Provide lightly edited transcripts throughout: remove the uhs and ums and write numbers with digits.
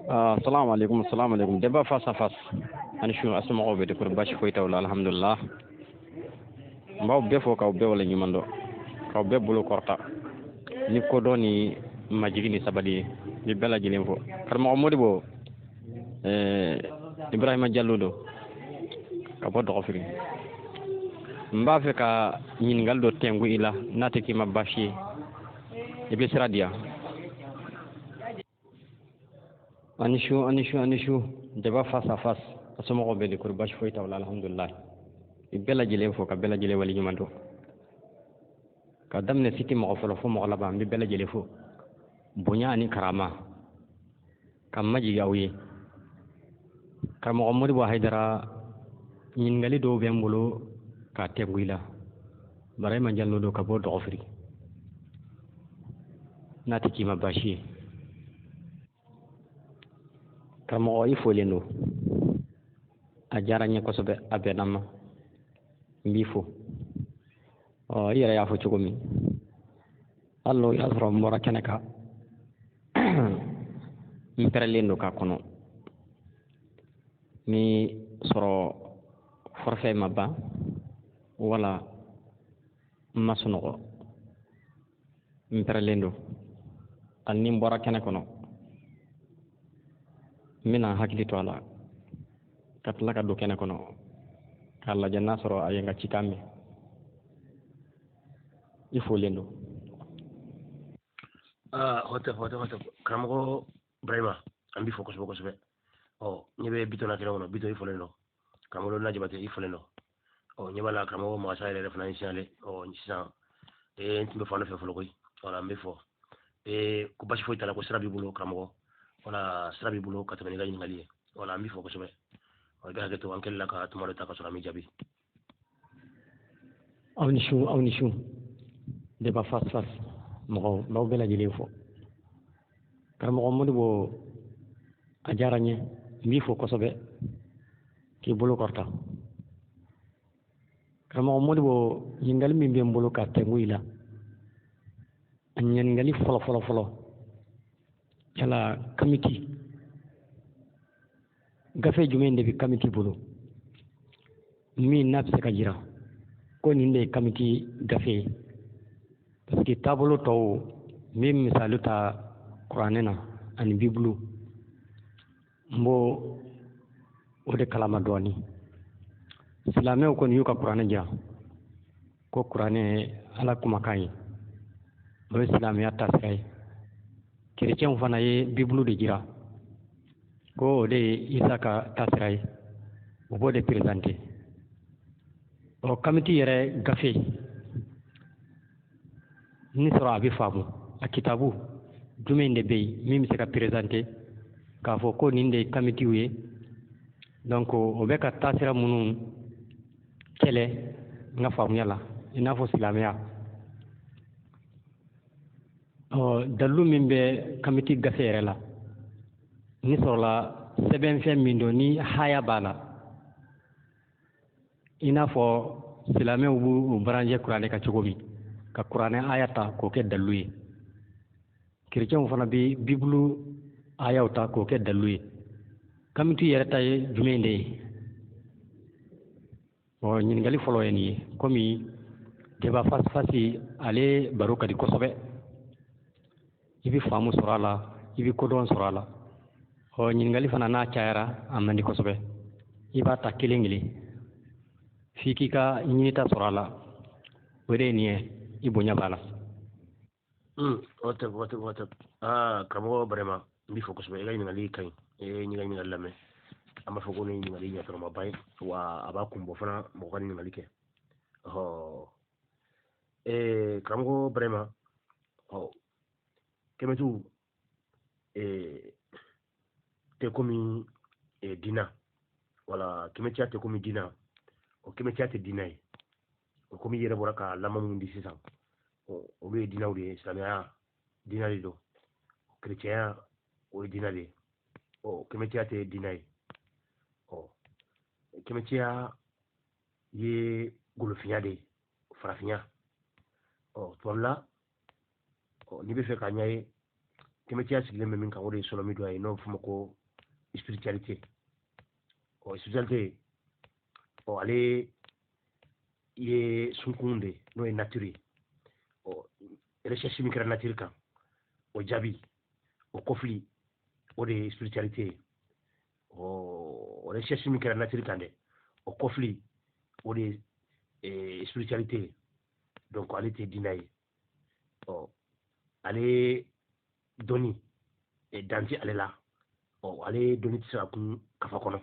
Assalamu alaikum, assalamu alaikum. Débat face à face. Ani su, a somɔgɔw bɛ di? Kɔri baasi foyi t'aw la? Alhamdulillah. N b'aw bɛɛ fo k'aw bɛɛ wale ɲuman dɔn, k'aw bɛɛ bolo kɔrɔta ni kodɔn ni majigi ni sabali ye. N bɛ bɛɛ lajɛlen fo. Karamɔgɔ Modibo, Ibrahima Jalo don ka bɔ Dɔgɔfiri. N b'a fɛ ka ɲininkali dɔ tɛnku i la, n'a tɛ k'i ma baasi ye, i bɛ sira di yan. Ani su, ani su, ani su. Débat face à face, a somɔgɔw bɛ di? Kɔri baasi foyi t'aw la? Alhamdulillah. I bɛɛ lajɛlen fo ka bɛɛ lajɛlen wale ɲuman dɔn, ka daminɛ site mɔgɔ fɔlɔ fo mɔgɔ laban. N bɛ bɛɛ lajɛlen fo bonya ani karama, ka majigi aw ye. Karamɔgɔ Modibo Hayidara, ɲininkali dɔw bɛ n bolo k'a tɛnku i la. Barahima Jalo don ka bɔ Dɔgɔfiri, n'a tɛ k'i ma baasi ye. Karamɔgɔ, i folen don, a diyara n ye kosɛbɛ, a bɛnna n ma, n b'i fo. Ɔ, i yɛrɛ y'a fɔ cogo min, hali n'o y'a sɔrɔ n bɔra kɛnɛ kan, n pɛrɛlen don k'a kɔnɔ ni sɔrɔ forfait ma ban wala n ma sunɔgɔ, n pɛrɛlen don. Hali ni n bɔra kɛnɛ kɔnɔ, n bɛna n hakili to a la ka tila ka don kɛnɛ kɔnɔ k'a lajɛ n'a sɔrɔ a ye n ka cikan mɛn. I folen don. Aa, hɔtɛ hɔtɛ hɔtɛ, karamɔgɔ Ibrahima, an b'i fo kosɛbɛ kosɛbɛ. Ɔ, ɲɛ bɛ Bitɔn na kɛnɛ kɔnɔ. Bitɔn, i folen don. Karamɔgɔ Lona Jabate, i folen don. Ɔ, ɲɛ b'a la, karamɔgɔ Magasa yɛrɛ fana ye signalé. Ɔ, sisan n tun bɛ fan dɔ fɛ fɔlɔ koyi. Wala, n bɛ fɔ ko basi foyi t'a la, ko sira b'i bolo karamɔgɔ. Wala, sira b'i bolo ka tɛmɛ n'i ka ɲininkali ye. Wala, an b'i fo kosɛbɛ. Ɔ, i bɛ hakɛ to, an kɛlen la ka tuma dɔ ta ka sɔrɔ an bɛ jaabi. Aw ni su, aw ni su. Débat face face mɔgɔw, n b'aw bɛɛ lajɛlen fo. Karamɔgɔ Modibo, a diyara n ye, n b'i fo kosɛbɛ k'i bolo kɔrɔta. Karamɔgɔ Modibo, ɲininkali min bɛ n bolo ka tɛnku i la, a ɲininkali fɔlɔ fɔlɔ fɔlɔ, yala kamiti gafe jumɛn de bɛ kamiti bolo min n'a bɛ se ka jira ko nin de ye kamiti gafe ye? Parce que taabolo tɔw, n bɛ misali ta kuranɛ na ani Bibulu, n b'o o de kalama dɔɔni. Silamɛw kɔni y'u ka kuranɛ jira ko kuranɛ ye Ala kumakan ye, o ye silamɛya taasira ye. Kerecɛnw fana ye Bibulu de jira ko o de ye Isa ka taasira ye, u b'o de présenter. Ɔ, kamiti yɛrɛ gafe ni sɔrɔ a bɛ faamu, a kitabu jumɛn de bɛ yen min bɛ se ka présenter k'a fɔ ko nin de ye kamitiw ye? Donc o bɛ ka taasira minnu kɛlɛ, n ka faamuya la, i n'a fɔ silamɛya, ɔ, dalilu min bɛ kamiti gafe yɛrɛ la, ni sɔrɔla sɛbɛnfɛn min don ni haya b'a la, i n'a fɔ silamɛw b'u brancher kuranɛ kan cogo min, ka kuranɛ aya ta k'o kɛ dalilu ye, kerecɛnw fana bɛ Bibulu ayaw ta k'o kɛ dalilu ye, kamiti yɛrɛ ta ye jumɛn de ye? Ɔ, ɲininkali fɔlɔ ye nin ye. Komi débat face face, ale baro ka di kosɛbɛ, i bɛ faamu sɔrɔ a la, i bɛ kodɔn sɔrɔ a la. Ɔ, ɲininkali fana n'a cayara, a man di kosɛbɛ, i b'a ta kelen kelen f'i k'i ka ɲinita sɔrɔ a la. O de ye nin ye, i bonya b'a la. Hɔtɛ hɔtɛ hɔtɛ. Aa, karamɔgɔ Barema, n b'i fo kosɛbɛ. I ka ɲininkali ka ɲi. E ye n ka ɲininkali lamɛn. An b'a fɔ ko ni ɲininkali ɲɛtɔrɔmaba ye wa, a b'a kun bɔ fana mɔgɔ ka ɲininkali kɛ. Ɔhɔ, karamɔgɔ Barema, ɔ, kɛmɛtiw tɛ komi dina wala kɛmɛtiya tɛ komi dina. O kɛmɛtiya tɛ dina ye. O komi i yɛrɛ bɔra ka lamɔ mun di sisan, olu ye dinaw de ye. Silamɛya dina de don, kerecɛnya o ye dina de ye. Ɔ, kɛmɛtiya tɛ dina ye. Ɔ, kɛmɛtiya ye golofinya de ye, farafinya. Ɔ, tuma la, ɔ, n'i bɛ fɛ k'a ɲɛ ye, Kemetiya sigilen bɛ min kan, o de ye sɔlɔmi dɔ ye, n'o bɛ f'o ma ko spiritualité. Ɔ, spiritualité, ɔ, ale ye sunkun de ye, n'o ye nature ye. Ɔ, recherche min kɛra nature kan, o jaabi, o kɔfili, o de ye spiritualité ye. Ɔ, recherche min kɛra nature kan dɛ, o kɔfili, o de ye spiritualité ye. Donc ale tɛ diinɛ ye. Ɔ, ale dɔnni dan tɛ ale la. Ɔ, ale dɔnni tɛ se ka kun kafa kɔnɔ.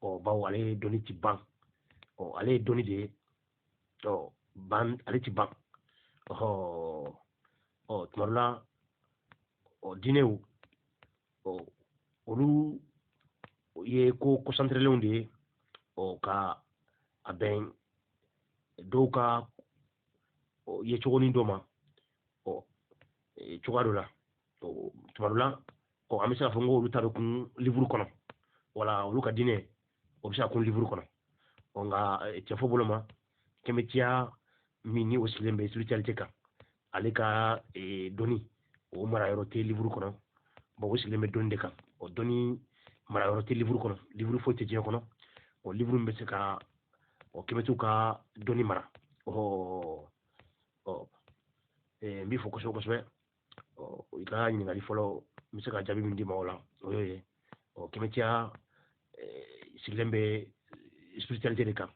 Ɔ, bawo ale dɔnni ti ban. Ɔ, ale ye dɔnni de ye. Ɔ, ban, ale ti ban. Ɔ, ɔ, tuma dɔ la, ɔ, diinɛw, ɔ, olu ye ko kɔsantɛrɛlenw de ye, ɔ, ka a bɛn dɔw ka yecogonin dɔ ma, ɔ, cogoya dɔ la. Tuma dɔ la, ɔ, an bɛ se k'a fɔ ko olu ta bɛ kun livre kɔnɔ, wala olu ka diinɛ, o bɛ se ka kun livre kɔnɔ. Ɔ, nka cɛfɔ bolo ma, kɛmɛtiya min ni o sigilen bɛ spiritualité kan, ale ka dɔnni, o mara yɔrɔ tɛ livre kɔnɔ. Bon, o sigilen bɛ dɔnni de kan. O dɔnni mara yɔrɔ tɛ livre kɔnɔ. Livre foyi tɛ diɲɛ kɔnɔ, o livre min bɛ se ka o kɛmɛtiw ka dɔnni mara. Ɔ, ɔ, n b'i fo kosɛbɛ kosɛbɛ. Ɔ, i ka ɲininkali fɔlɔ, n bɛ se ka jaabi min d'i ma o la, o y'o ye. Ɔ, kɛmɛtiya sigilen bɛ spiritualité de kan.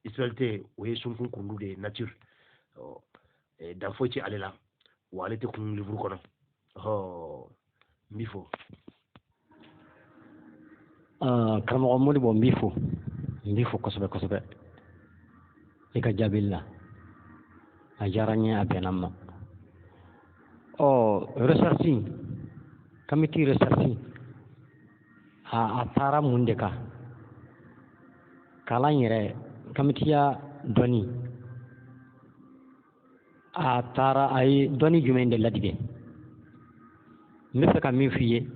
Spiritualité, o ye sunkun kundu de ye, nature. Ɔ, dan foyi tɛ ale la, wa ale tɛ kun livre kɔnɔ. Ɔ, n b'i fo. Karamɔgɔ Modibo, n b'i fo, n b'i fo kosɛbɛ kosɛbɛ i ka jaabili la. A diyara n ye, a bɛnna n ma. Ɔ, recherche, kamiti recherche, a taara mun de kan? Kalan yɛrɛ, kamitiya dɔnni, a taara, a ye dɔnni jumɛn de ladigɛ? N bɛ fɛ ka min f'i ye,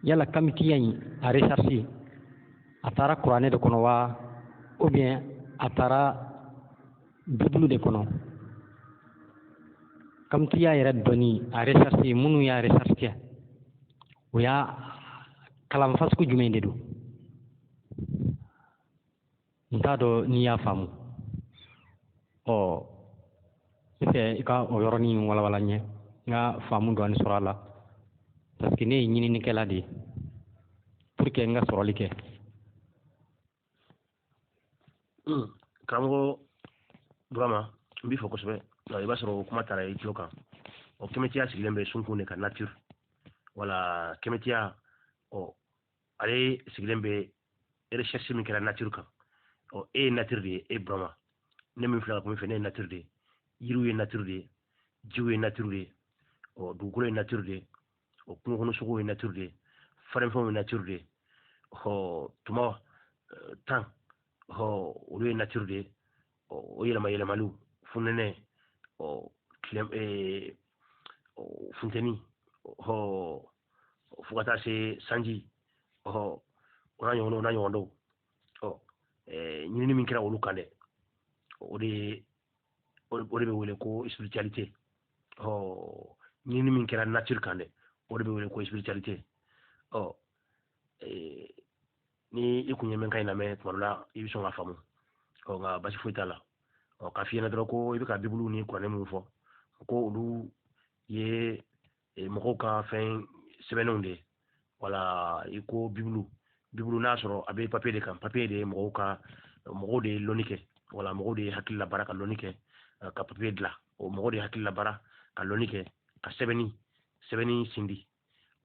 yala kamitiya in, a recherche, a taara kuranɛ de kɔnɔ wa, ou bien a taara bibulu de kɔnɔ? Kamitiya yɛrɛ dɔnni, a recherche, minnu y'a recherche kɛ, o y'a kalan fasugu jumɛn de don? N t'a dɔn n'i y'a faamu. Ɔ, n bɛ fɛ i ka o yɔrɔnin walawala n ye, n ka faamu dɔɔni sɔrɔ a la, parce que ne ye ɲininikɛla de ye pour que n ka sɔrɔli kɛ. Karamɔgɔ Burama, n b'i fo kosɛbɛ. I b'a sɔrɔ o kuma taara i tulo kan. Ɔ, kɛmɛtiya sigilen bɛ sunkun de kan, nature. Wala kɛmɛtiya, ɔ, ale sigilen bɛ recherche min kɛra nature kan. Ɔ, e ye nature de ye, e Burama. Ne min filɛ ka kuma i fɛ, ne ye nature de ye. Yiriw ye nature de ye, jiw ye nature de ye, ɔ, dugukolo ye nature de ye, ɔ, kungo kɔnɔ sogow ye nature de ye, farinfɛnw ye nature de ye. Ɔ, tuma tan, ɔ, olu ye nature de ye. Ɔ, o yɛlɛma yɛlɛmaliw, funɛnɛ, ɔ, tile, funteni, ɔ, fo ka taa se sanji, ɔ, o n'a ɲɔgɔnnaw, o n'a ɲɔgɔn dɔw. Ɔ, ɲinini min kɛra olu kan dɛ, o de bɛ wele ko spiritualité. Ɔ, ɲinini min kɛra nature kan dɛ, o de bɛ wele ko spiritualité. Ɔ, ni i kun ye min ka ɲi lamɛn tuma dɔ la, i bɛ sɔn ka faamu. Ɔ, nka basi foyi t'a la. Ɔ, k'a f'i ɲɛna dɔrɔn ko i bɛ ka bibulu ni kuranɛ minnu fɔ, ko olu ye mɔgɔw ka fɛn sɛbɛnnenw de ye. Wala i ko bibulu, bibulu n'a sɔrɔ a bɛ papier de kan, papier de ye mɔgɔw ka, mɔgɔw de ye lɔnni kɛ. Wala mɔgɔw de ye hakili labaara ka lɔnni kɛ ka papier dilan. O mɔgɔw de ye hakili labaara ka lɔnni kɛ ka sɛbɛnni sindi.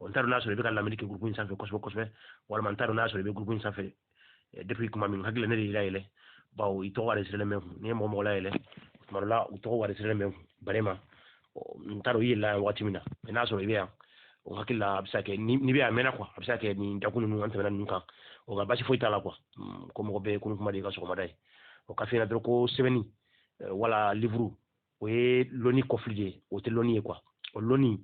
N t'a dɔn n'a sɔrɔ i bɛ ka lamɛnni kɛ groupe in sanfɛ kosɛbɛ kosɛbɛ, walima n t'a dɔn n'a sɔrɔ i bɛ groupe in sanfɛ depuis kuma min. Hakili la ne de y'i layɛlɛ, bawo i tɔgɔ enregistré bɛ n kun. N'i ye mɔgɔ mɔgɔ layɛlɛ, tuma dɔ la u tɔgɔ enregistré bɛ n kun Barema. N t'a dɔn i yɛlɛla yan waati min na, mais n'a sɔrɔ i bɛ yan, o hakili la a bɛ se ka kɛ n'i bɛ yan a mɛnna quoi. A bɛ se ka kɛ nin dakun ninnu an tɛmɛna ninnu kan. O nka basi foyi t'a la quoi. Ko mɔgɔ bɛɛ ye kunun kuma de ye ka sɔgɔmada ye. O ka f'i ɲɛna dɔrɔn ko sɛbɛnni wala livre, o ye lɔnni kɔfili de ye, o tɛ lɔnni ye quoi. O lɔnni,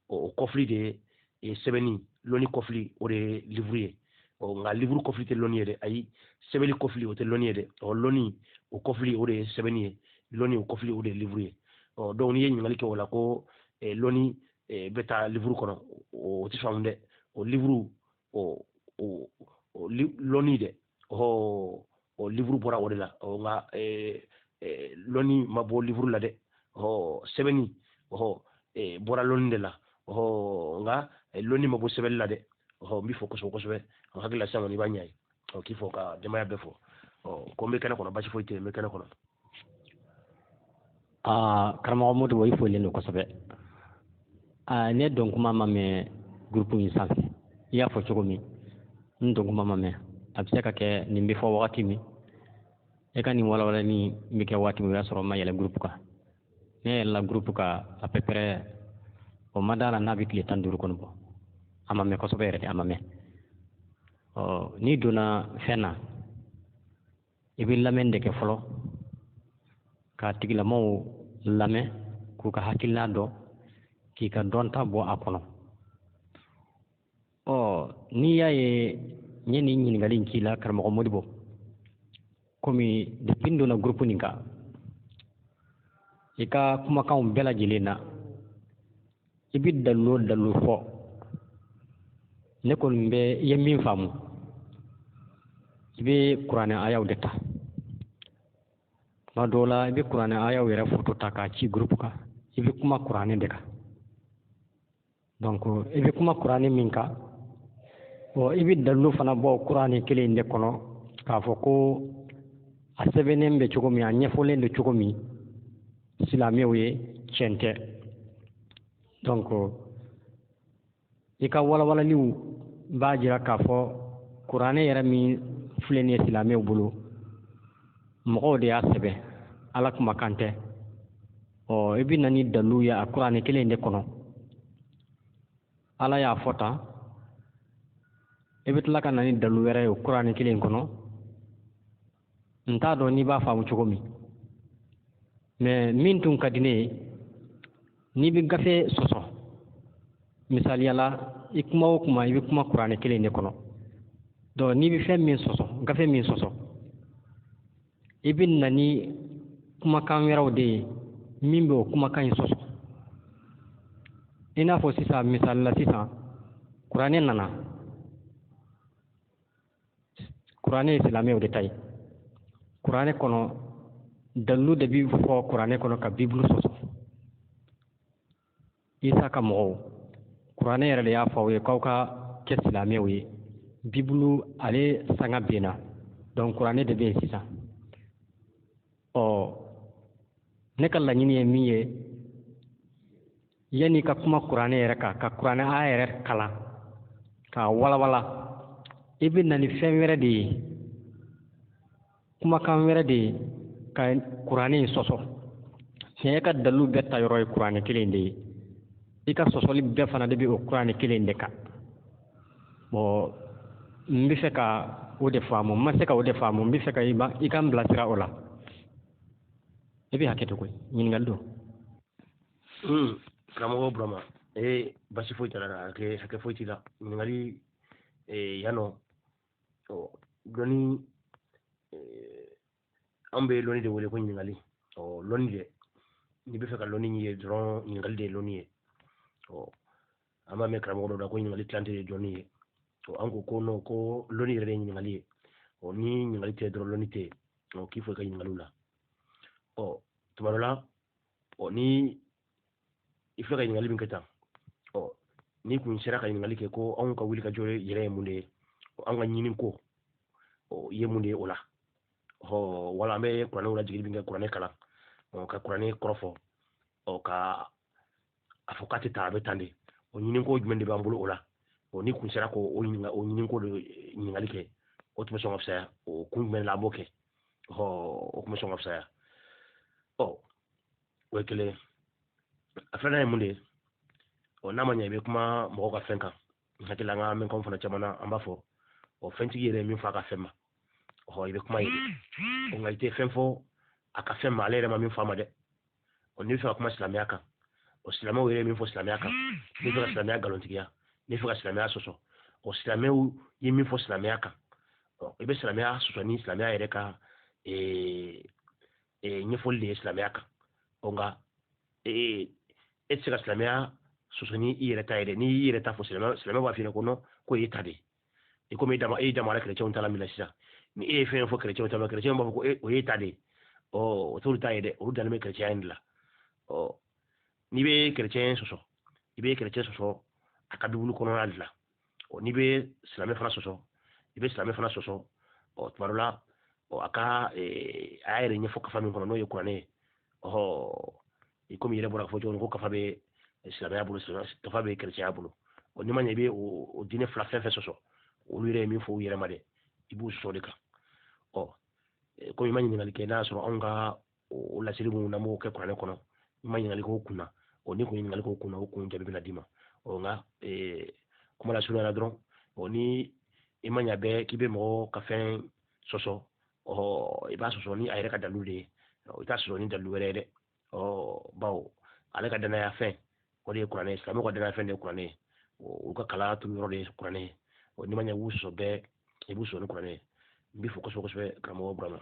o kɔfili de ye sɛbɛnni, lɔnni kɔfili, o de ye livre ye. Ɔ, nka livre kɔfili tɛ lɔnni ye dɛ, ayi, sɛbɛnni kɔfili, o tɛ lɔnni ye dɛ. Ɔ, lɔnni o kɔfili, o de ye sɛbɛnni ye, lɔnni o kɔfili, o de ye livre ye. Ɔ, donc n'i ye ɲininkali kɛ o la ko lɔnni bɛ taa livre kɔnɔ, o tɛ faamu dɛ. O livre o o lɔnni dɛ, ɔ o livre bɔra o de la. Ɔ nka lɔnni ma bɔ livre la dɛ, ɔ sɛbɛnni ɔ bɔra lɔnni de la, ɔ nka lɔnni ma bɔ sɛbɛnni la dɛ. Ɔ n b'i fɔ kosɛbɛ kosɛbɛ, n hakili la sisan kɔni i b'a ɲɛ ye. Ɔ k'i fɔ ka denbaya bɛɛ fɔ. Ɔ ko n bɛ kɛnɛ kɔnɔ, basi foyi tɛ yen, n bɛ kɛnɛ kɔnɔ. Aa, karamɔgɔ Modibo, i folen don kosɛbɛ. Aa, ne don kuma ma mɛn groupe in sanfɛ. I y'a fɔ cogo min, n don kuma ma mɛn. A bɛ se ka kɛ nin bɛ fɔ wagati min, e ka nin walawalali bɛ kɛ waati min, o y'a sɔrɔ n ma yɛlɛ groupe kan. Ne yɛlɛla groupe kan à peu près, o ma da la n'a bɛ tile 15 kɔni bɔ. A ma mɛn kosɛbɛ yɛrɛ de, a ma mɛn. Ɔ n'i donna fɛn na, i bɛ lamɛn de kɛ fɔlɔ, k'a tigilamɔgɔw lamɛn, k'u ka hakilina dɔn, k'i ka dɔnta bɔ a kɔnɔ. Ɔ n'i y'a ye n ye nin ɲininkali in k'i la, karamɔgɔ Modibo, komi depuis n donna groupe nin kan, i ka kumakanw bɛɛ lajɛlen na, i bɛ dalilu o dalilu fɔ, ne kɔni bɛ i ye min faamu, i bɛ kuranɛ ayaw de ta. Tuma dɔw la, i bɛ kuranɛ ayaw yɛrɛ foto ta k'a ci groupe kan, i bɛ kuma kuranɛ de kan. Donc i bɛ kuma kuranɛ min kan, ɔ i bɛ dalilu fana bɔ kuranɛ kelen in de kɔnɔ, k'a fɔ ko a sɛbɛnnen bɛ cogo min, a ɲɛfɔlen don cogo min silamɛw ye, tiɲɛ tɛ. Donc i ka walawalaliw b'a jira k'a fɔ kuranɛ yɛrɛ min filɛ nin ye silamɛw bolo, mɔgɔw de y'a sɛbɛn, Ala kumakan tɛ. Ɔ i bɛ na ni dalilu ye a kuranɛ kelen in de kɔnɔ, Ala y'a fɔ tan, i bɛ tila ka na ni dalilu wɛrɛ ye o kuranɛ kelen in kɔnɔ. N t'a dɔn n'i b'a faamu cogo min, mais min tun ka di ne ye, n'i bɛ gafe sɔsɔ, misaliya la, i kuma o kuma, i bɛ kuma kuranɛ kelen in de kɔnɔ. Donc n'i bɛ fɛn min sɔsɔ, gafe min sɔsɔ, i bɛ na ni kumakan wɛrɛw de ye min bɛ o kumakan in sɔsɔ. I n'a fɔ sisan, misali la sisan, kuranɛ nana, kuranɛ ye silamɛw de ta ye. Kuranɛ kɔnɔ, dalilu de bɛ fɔ kuranɛ kɔnɔ ka Bibulu sɔsɔ. Isa ka mɔgɔw, kuranɛ yɛrɛ de y'a fɔ aw ye k'aw ka kɛ silamɛw ye. Bibulu ale sanga benna, donc kuranɛ de bɛ yen sisan. Ɔ ne ka laɲini ye min ye, yanni ka kuma kuranɛ yɛrɛ kan, ka kuranɛ aya yɛrɛ kalan k'a walawala, i bɛ na ni fɛn wɛrɛ de ye, kumakan wɛrɛ de ye ka kuranɛ in sɔsɔ. Tiɲɛ, ka dalilu bɛɛ ta yɔrɔ ye kuranɛ kelen de ye, i ka sɔsɔli bɛɛ fana de bɛ o kuranɛ kelen de kan. Bon, n bɛ fɛ ka o de faamu, n ma se ka o de faamu. N bɛ fɛ ka i ka n bilasira o la. I bɛ hakɛ to koyi, ɲininkali don. Karamɔgɔ Burama, basi foyi t'a la, hakɛ foyi t'i la. Ɲininkali yan nɔ, ɔ dɔnni, an bɛ lɔnni de wele ko ɲininkali. Ɔ lɔnni dɛ, n'i bɛ fɛ ka lɔnni ye dɔrɔn, ɲininkali de ye lɔnni ye. Ɔ an b'a mɛn karamɔgɔ dɔ da ko ɲininkali tilan tɛ dɔnni ye. Ɔ an ko ko non, ko lɔnni yɛrɛ de ye ɲininkali ye. Ɔ ni ɲininkali tɛ dɔrɔn, lɔnni tɛ yen. Ɔ k'i fɔ i ka ɲininkaliw la. Ɔ tuma dɔ la, ɔ ni i filɛ ka ɲininkali min kɛ tan, ɔ n'i kun sera ka ɲininkali kɛ ko anw ka wuli ka jɔ yɛrɛ ye mun de ye, an ka ɲini ko ɔ ye mun de ye o la, ɔ wala an bɛ kuranɛw lajigili min kɛ, kuranɛ kalan, ɔ ka kuranɛ kɔrɔfɔ, ɔ ka a fɔ k'a tɛ tan, a bɛ tan de, o ɲini ko jumɛn de b'an bolo o la? Ɔ ni kun sera k'o ɲininka, o ɲini ko de ɲininkali kɛ, o tun bɛ sɔn ka fisaya. O kun jumɛn la an b'o kɛ? Ɔ o tun bɛ sɔn ka fisaya. Ɔ o ye kelen ye. A filanan ye mun de ye? Ɔ n'a ma ɲɛ i bɛ kuma mɔgɔw ka fɛn kan, n hakili la an ka mɛnkanw fana caman na, an b'a fɔ ɔ fɛntigi yɛrɛ ye min fɔ a ka fɛn ma, ɔ i bɛ kuma yen de. Ɔ nka i tɛ fɛn fɔ a ka fɛn ma, ale yɛrɛ ma min fɔ a ma dɛ. Ɔ n'i bɛ fɛ ka kuma silamɛya kan, ɔ silamɛw yɛrɛ ye min fɔ silamɛya kan, n'i bɛ fɛ ka silamɛya nkalontigiya, n'i bɛ fɛ ka silamɛya sɔsɔ, ɔ silamɛw ye min fɔ silamɛya kan, ɔ i bɛ silamɛya sɔsɔ ni silamɛya yɛrɛ ka ɲɛfɔli de ye silamɛya kan. Ɔ nka e tɛ se ka silamɛya sɔsɔ ni i yɛrɛ ta ye dɛ. N'i y'i yɛrɛ ta fɔ, silamɛ b'a f'i ɲɛna ko non, k'o y'e ta de ye. I komi e dama kerecɛnw ta la min na sisan, ni e ye fɛn fɔ kerecɛnw ta ma, kerecɛnw b'a fɔ ko o y'e ta de ye. Ɔ, o t'olu ta ye dɛ, olu dalen bɛ kerecɛnya in de la. Ɔ, n'i bɛ kerecɛn sɔsɔ, i bɛ kerecɛn sɔsɔ a ka bibulu kɔnɔna de la. Ɔ, n'i bɛ silamɛ fana sɔsɔ, i bɛ silamɛ fana sɔsɔ. Ɔ, tuma dɔ la, ɔ, a ka a y'a yɛrɛ ɲɛfɔ kafa min kɔnɔ, n'o ye kuranɛ ye. Ɔhɔ, i komi i yɛrɛ bɔra k'a fɔ cogo min ko kafa bɛ silamɛya bolo, kafa bɛ kerecɛnya bolo. Ɔ, n'i ma ɲɛ i bɛ o diinɛ fila fɛn fɛn sɔsɔ, olu yɛrɛ ye min fɔ u yɛrɛ ma dɛ, i b'u sɔsɔ de kan. Ɔ, komi i ma ɲininkali kɛ, n'a y'a sɔrɔ anw ka o laseli minnu n'an b'o kɛ kuranɛ kɔnɔ, i ma ɲininkali k'o kun na. Ɔ, n'i kun ye ɲininkali k'o kun na, o kun jaabi bɛna d'i ma. Ɔ, nka kuma lasurunya la dɔrɔn, ɔ, ni i ma ɲa bɛɛ k'i bɛ mɔgɔ ka fɛn sɔsɔ, ɔ, i b'a sɔsɔ ni a yɛrɛ ka dalilu de ye, i t'a sɔsɔ ni dalilu wɛrɛ ye dɛ. Ɔ, bawo ale ka danaya fɛn, o de ye kuranɛ ye. Silamɛw ka danaya fɛn de ye kuranɛ ye, olu ka kalan turu yɔrɔ de ye kuranɛ ye. Ɔ, n'i ma ɲɛ i b'u sɔsɔ bɛɛ, i b'u sɔsɔ ni kuranɛ ye. N b'i fo kosɛbɛ kosɛbɛ, karamɔgɔ Burama.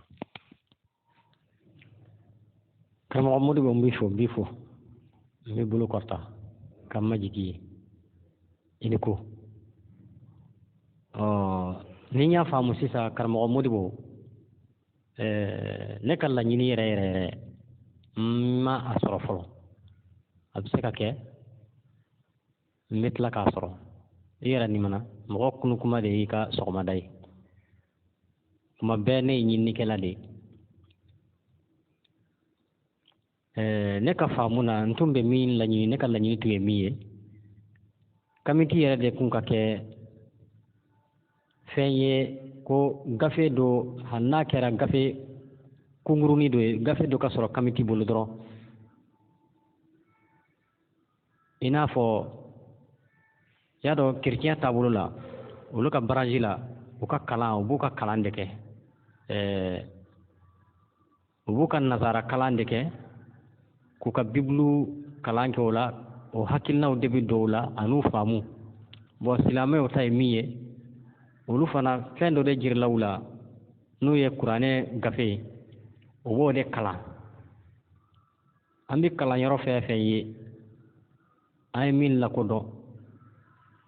Karamɔgɔ Modibo, n b'i fo, n b'i fo, n b'i bolo kɔrɔta ka majigi ye i ni ko. Ɔ, ni n y'a faamu sisan, karamɔgɔ Modibo, ne ka laɲini yɛrɛ yɛrɛ yɛrɛ, n ma a sɔrɔ fɔlɔ. A bɛ se ka kɛ n bɛ tila k'a sɔrɔ. I yɛrɛ nimana mɔgɔ kunu kuma de y'i ka sɔgɔmada ye. Kuma bɛɛ ne ye ɲininikɛla de ye. Ne ka faamu na, n tun bɛ min laɲini, ne ka laɲini tun ye min ye, kamiti yɛrɛ de kun ka kɛ fɛn ye ko gafe dɔ, hali n'a kɛra gafe kunkurunin dɔ ye, gafe dɔ ka sɔrɔ kamiti bolo dɔrɔn. I n'a fɔ i y'a dɔn kerecɛnya taabolo la, olu ka baraji la, u ka kalan, u b'u ka kalan de kɛ, u b'u ka nazara kalan de kɛ, k'u ka bibulu kalan kɛ o la, o hakilinaw de bɛ don o la an'u faamu. Bɔn, silamɛw ta ye min ye, olu fana fɛn dɔ de jirila u la n'o ye kuranɛ gafe ye, u b'o de kalan. An bɛ kalanyɔrɔ fɛn fɛn ye, an ye min lakodɔn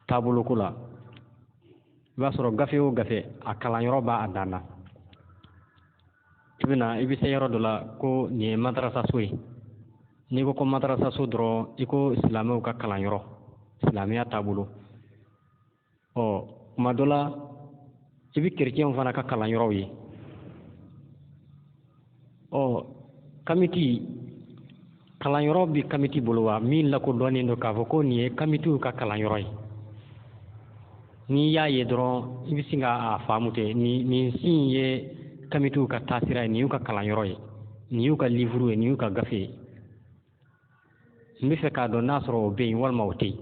taaboloko la, i b'a sɔrɔ gafe o gafe a kalanyɔrɔ b'a dan na. I bɛna i bɛ se yɔrɔ dɔ la ko nin ye madarasaso ye. N'i ko ko madarasaso dɔrɔn, i ko silamɛw ka kalanyɔrɔ, silamɛya taabolo. Ɔ, kuma dɔ la i bɛ kerecɛnw fana ka kalanyɔrɔw ye. Ɔ, kamiti kalanyɔrɔ bɛ kamiti bolo wa, min lakodɔnnen don k'a fɔ ko nin ye kamitiw ka kalanyɔrɔ ye. N'i y'a ye dɔrɔn, i bɛ sin k'a faamu ten, nin si in ye kamitiw ka taasira ye, nin y'u ka kalanyɔrɔ ye, nin y'u ka livuru ye, nin y'u ka gafe ye. N bɛ fɛ k'a dɔn n'a sɔrɔ o bɛ yen walima o tɛ yen.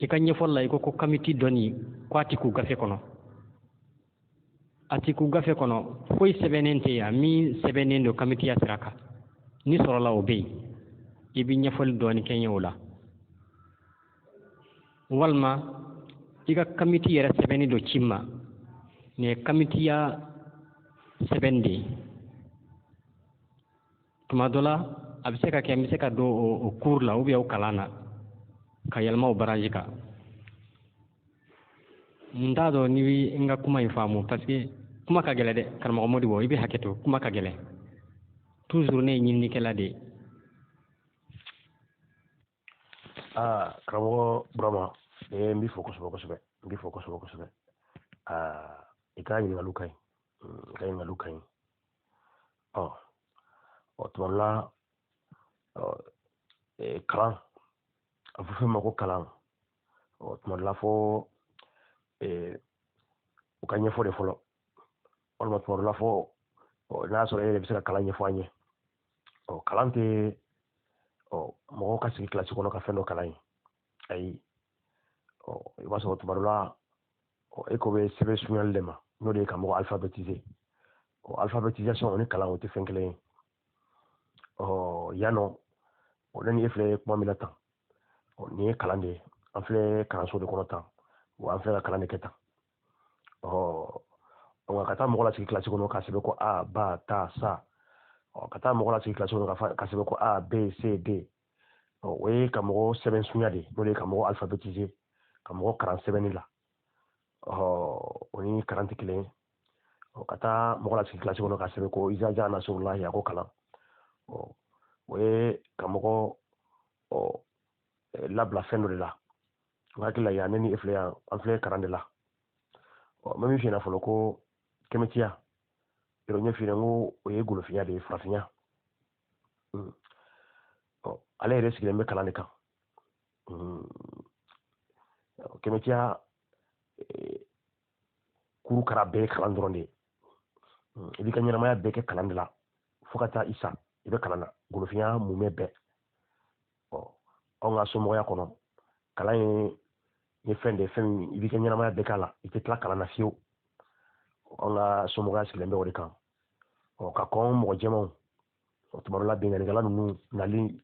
I ka ɲɛfɔli la, i ko ko kamiti dɔnni ko a ti k'u gafe kɔnɔ. A ti k'u gafe kɔnɔ, foyi sɛbɛnnen tɛ yan min sɛbɛnnen don kamitiya sira kan. Ni sɔrɔla o bɛ yen, i bɛ ɲɛfɔli dɔɔni kɛ n ye o la. Walima i ka kamiti yɛrɛ sɛbɛnni dɔ ci n ma, nin ye kamitiya sɛbɛn de ye. Tuma dɔ la a bɛ se ka kɛ n bɛ se ka don o cours la ou bien o kalan na ka yɛlɛma o baraji kan. N t'a dɔn n'i bɛ n ka kuma in faamu, parce que kuma ka gɛlɛn dɛ, karamɔgɔ Modibo, i bɛ hakɛ to, kuma ka gɛlɛn. Toujours ne ye ɲininikɛla de ye. Aa, karamɔgɔ Burama, n b'i fo kosɛbɛ kosɛbɛ, n b'i fo kosɛbɛ kosɛbɛ. Aa, i ka ɲininkaliw ka ɲi, i ka ɲininkaliw ka ɲi. Ɔ, tuma dɔ la, ɔ, kalan, a fɔ fɛn ma ko kalan. Ɔ, tuma dɔ la fɔ u ka ɲɛfɔ de fɔlɔ, walima tuma dɔ la fɔ, ɔ, n'a sɔrɔ e yɛrɛ bɛ se ka kalan ɲɛfɔ an ye. Ɔ, kalan tɛ, ɔ, mɔgɔw ka sigi kilasi kɔnɔ ka fɛn dɔ kalan ye, ayi. Ɔ, i b'a sɔrɔ tuma dɔ la, ɔ, e ko bɛ sɛbɛn surunyali de ma, n'o de ye ka mɔgɔ alphabétiser. Ɔ, alphabétisation o ni kalan o tɛ fɛn kelen ye. Ɔ, yan nɔ, ɔ, ne ni e filɛ kuma min na tan, ɔ, nin ye kalan de ye, an filɛ kalanso de kɔnɔ tan, wa an filɛ ka kalan de kɛ tan. Ɔ, nka ka taa mɔgɔ lasigi kilasi kɔnɔ k'a sɛbɛn ko A, ba, ta, sa, ɔ, ka taa mɔgɔ lasigi kilasi kɔnɔ ka sɛbɛn ko A, B, C, D. O ye ka mɔgɔ sɛbɛn sunya de, n'o de ye ka mɔgɔ alphabétiser, ka mɔgɔ kalan sɛbɛnni la. O ni kalan tɛ kelen ye. Ka taa mɔgɔ lasigi kilasi kɔnɔ ka sɛbɛn ko izaja nasurulahi, a ko kalan, o ye ka mɔgɔ labila fɛn dɔ de la. N hakili la yan, ne ni e filɛ yan, an filɛ kalan de la. N bɛ min f'i ɲɛna fɔlɔ, ko kɛmɛtiya yɔrɔ ɲɛ f'i ɲɛna, n ko o ye golofinya de ye, farafinya. Ale yɛrɛ sigilen bɛ kalan de kan. Kɛmɛtiya kuru kara bɛɛ ye kalan dɔrɔn de ye. I b'i ka ɲɛnamaya bɛɛ kɛ kalan de la fo ka taa i sa, i bɛ kalan na, golofinya mumɛ bɛɛ. Anw ka somɔgɔya kɔnɔ, kalan ye fɛn de ye, fɛn min i b'i ka ɲɛnamaya bɛɛ k'a la, i tɛ tila kalan na fiyewu. Anw ka somɔgɔya sigilen bɛ o de kan. Ka kɔn mɔgɔ jɛmanw, tuma dɔ la binkannikɛla ninnu nali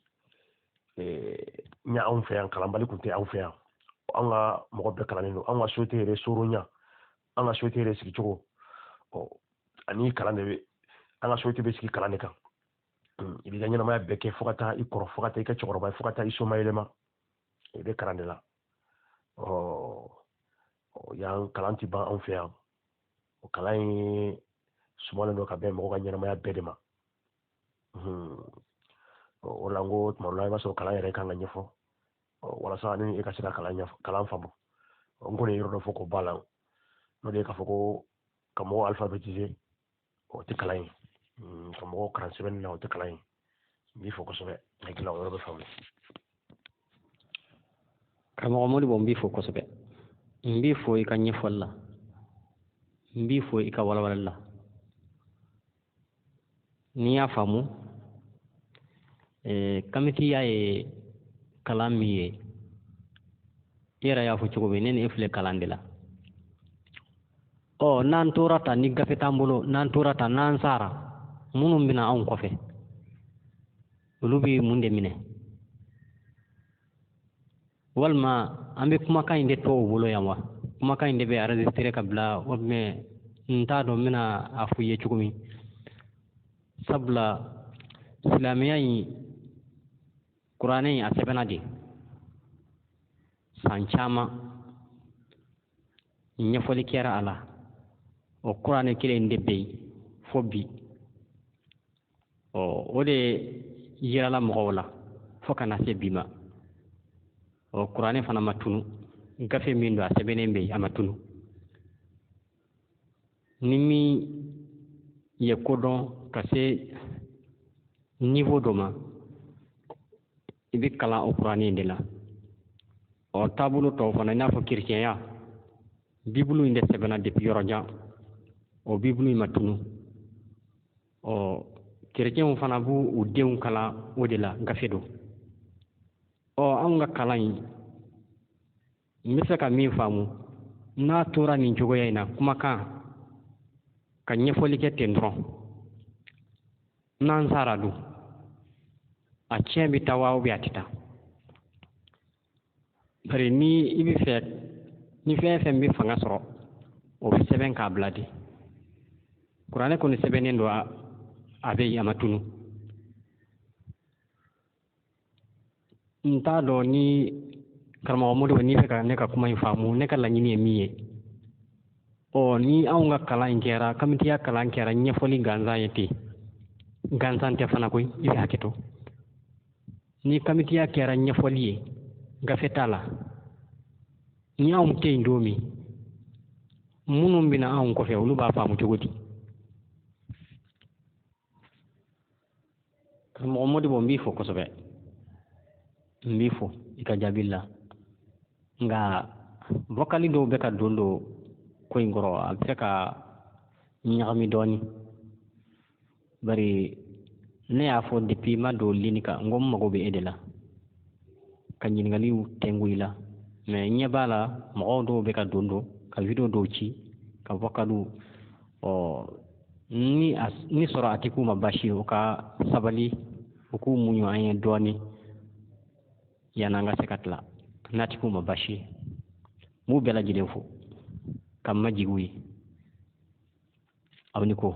ɲɛ anw fɛ yan, kalanbali tun tɛ anw fɛ yan. Anw ka mɔgɔ bɛɛ kalannen don, anw ka société yɛrɛ soronya, an ka société yɛrɛ sigicogo, ani kalan de bɛ, an ka société bɛ sigi kalan de kan. I b'i ka ɲɛnamaya bɛɛ kɛ fo ka taa i kɔrɔ, fo ka taa i kɛ cɛkɔrɔba ye, fo ka taa i somayɛlɛma, i bɛ kalan de la. Yan kalan tɛ ban anw fɛ yan. O kalan in sumalen don ka bɛn mɔgɔ ka ɲɛnamaya bɛɛ de ma. O la n ko tuma dɔ la i b'a sɔrɔ kalan yɛrɛ kan ka ɲɛfɔ walasa ni e ka se ka kalan faamu. N kɔni ye yɔrɔ dɔ fɔ k'o ba la, n'o de ye k'a fɔ ko ka mɔgɔw alphabétiser, o tɛ kalan ye. Ka mɔgɔw kalan sɛbɛnni na, o tɛ kalan ye. N b'i fo kosɛbɛ, n hakili la o yɔrɔ bɛ faamu. Karamɔgɔ Modibo, n b'i fo kosɛbɛ, n b'i fo i ka ɲɛfɔli la, n b'i fo i ka walawalali la. N'i y'a faamu, kamitiya ye kalan min ye, i yɛrɛ y'a fɔ cogo min, ne ni e filɛ kalan de la. N'an tora tan ni gafe t'an bolo, n'an tora tan n'an sara, minnu bɛna anw kɔfɛ, olu bɛ mun de minɛ? Walima an bɛ kumakan in de to u bolo yan wa? Kumakan in de bɛ enregistré ka bila, walima n t'a dɔn n bɛna a fɔ i ye cogo min. Sabula silamɛya in, kuranɛ in, a sɛbɛnna de san caman, ɲɛfɔli kɛra a la. O kuranɛ kelen in de bɛ yen fo bi. O de yirala mɔgɔw la fo ka na se bi ma. O kuranɛ fana ma tunu, gafe min don a sɛbɛnnen bɛ yen, a ma tunu. Ni min ye ko dɔn ka se niveau dɔ ma, i bɛ kalan o kuranɛ in de la. Taabolo tɔw fana, i n'a fɔ kerecɛnya, bibulu in de sɛbɛnna depuis yɔrɔ jan, o bibulu in ma tunu. Kerecɛnw fana b'u u denw kalan o de la, gafe don. Anw ka kalan in, n bɛ se ka min faamu, n'a tora nin cogoya in na, kumakan ka ɲɛfɔli kɛ ten dɔrɔn, n'an sara dun, a tiɲɛ bɛ taa wa a tɛ taa? Bari ni i bɛ fɛ, ni fɛn fɛn bɛ fanga sɔrɔ, o bɛ sɛbɛn k'a bila de. Kuranɛ kɔni sɛbɛnnen don, a bɛ yen, a ma tunu. N t'a dɔn ni karamɔgɔ Modibo n'i bɛ ka ne ka kuma in faamu, ne ka laɲini ye min ye. Ni anw ka kalan in kɛra, kamitiya kalan kɛra ɲɛfɔli gansan ye ten, gansan tɛ fana koyi, i bɛ hakɛ to. Ni kamitiya kɛra ɲɛfɔli ye, gafe t'a la, ni anw tɛ yen don min, minnu bɛna anw kɔfɛ, olu b'a faamu cogo di? Karamɔgɔ Modibo, n b'i fo kosɛbɛ, n b'i fo i ka jaabi la. Nka vocal dɔw bɛ ka don ko in kɔrɔ, a bɛ se ka ɲagami dɔɔnin. Bari ne y'a fɔ depuis ma don ligne kan, n ko n mago bɛ e de la ka ɲininkaliw tɛnku i la. Mais ɲɛ b'a la, mɔgɔw dɔw bɛ ka don ka vidéo dɔw ci ka vocaliw. Ni sɔrɔ a tɛ k'u ma baasi ye, u ka sabali, u k'u muɲu an ye dɔɔnin yan'an ka se ka tila. N'a tɛ k'u ma baasi ye, n b'u bɛɛ lajɛlen fo ka n majigin u ye. Aw ni ko.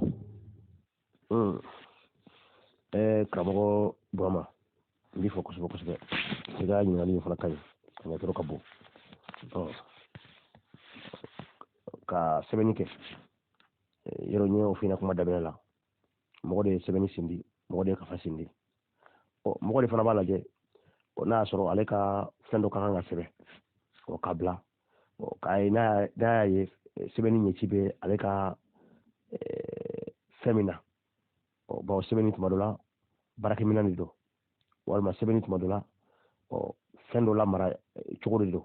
Karamɔgɔ Burama, N b'i fo kosɛbɛ kosɛbɛ. I ka ɲininkali in fana ka ɲi, a ɲɛtɔrɔ ka bon. Ka sɛbɛnni kɛ yɔrɔ n y'o f'i ɲɛna kuma daminɛ la, mɔgɔ de ye sɛbɛnni sindi, mɔgɔ de ye kafa sindi. Mɔgɔ de fana b'a lajɛ n'a y'a sɔrɔ ale ka fɛn dɔ ka kan ka sɛbɛn ka bila k'a ye, n'a y'a ye sɛbɛnni ɲɛci bɛ ale ka fɛn min na. Bawo sɛbɛnni tuma dɔ la baarakɛminɛn de don, walima sɛbɛnni tuma dɔ la fɛn dɔ lamara cogo de don.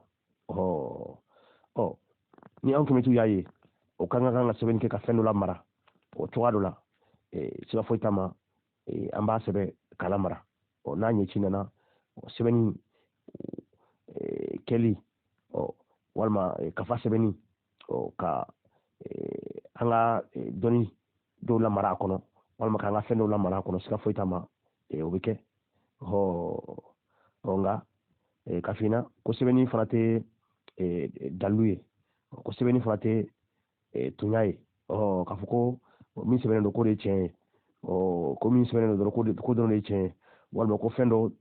Ni anw kɛmɛtiw y'a ye o kan ka sɛbɛnni kɛ ka fɛn dɔ lamara o cogoya dɔ la, siga foyi t'a ma, an b'a sɛbɛn k'a lamara. N'a ɲɛci nana sɛbɛnni kɛli walima kafa sɛbɛnni ka an ka dɔnni dɔw lamara a kɔnɔ, walima k'an ka fɛn dɔw lamara a kɔnɔ, siga foyi t'a ma, o bɛ kɛ. Nka ka f'i ɲɛna ko sɛbɛnni fana tɛ dalilu ye, ko sɛbɛnni fana tɛ tunya ye. K'a fɔ ko min sɛbɛnnen don k'o de ye tiɲɛ ye, ko min sɛbɛnnen don dɔrɔn ko dɔrɔn de ye tiɲɛ ye, walima ko fɛn dɔ